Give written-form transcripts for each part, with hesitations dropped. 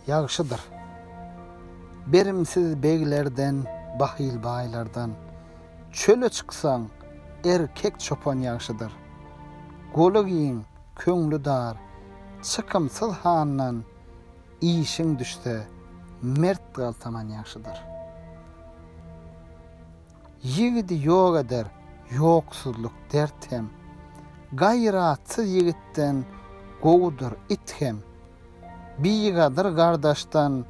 ýagşydyr. Berimsiz beglerden, bahyl baýlardan, Çöle çyksaň, erkek çopan ýagşydyr. Goly giň, köňli dar, çykymsyz handan, Işiň düşse, mert galtaman ýagşydyr. Ýigidi ýok eder ýoksuzlyk dert hem, Gaýratsyz ýigitden gowudyr it hem. Bigadyr gardaşdan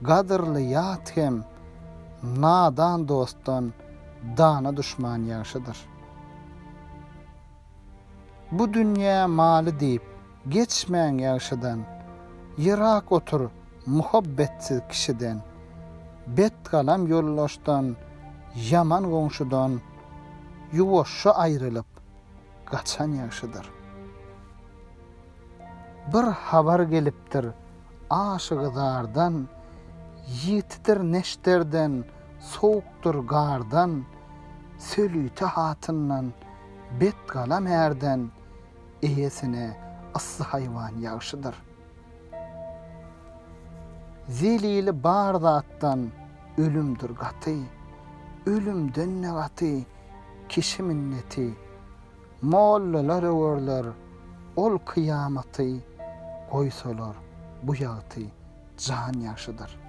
gadyrly ýat hem, Nadan dostdan dana duşman ýagşydyr. Bu dünýä maly diýip, geçmäň ýagşydan, Yrak otur muhabbetsiz kişiden. Bet galam ýoldaşdan, ýaman goňşudan, Ýuwaşja aýrylyp, gaçan ýagşydyr. Bir habar gelipdir aşygy-zardan, Ýitidir neşterden, sowukdyr gardan, Sölite hatyndan, bet galam ärden, Eýesine yssy haýwan ýagşydyr. Zelili bar zatdan ölümdir gaty, Ölümden-de gaty kişi minneti. Mollalar öwerler ol kyýamaty, Goýsalar bu ýagty jan ýagşydyr.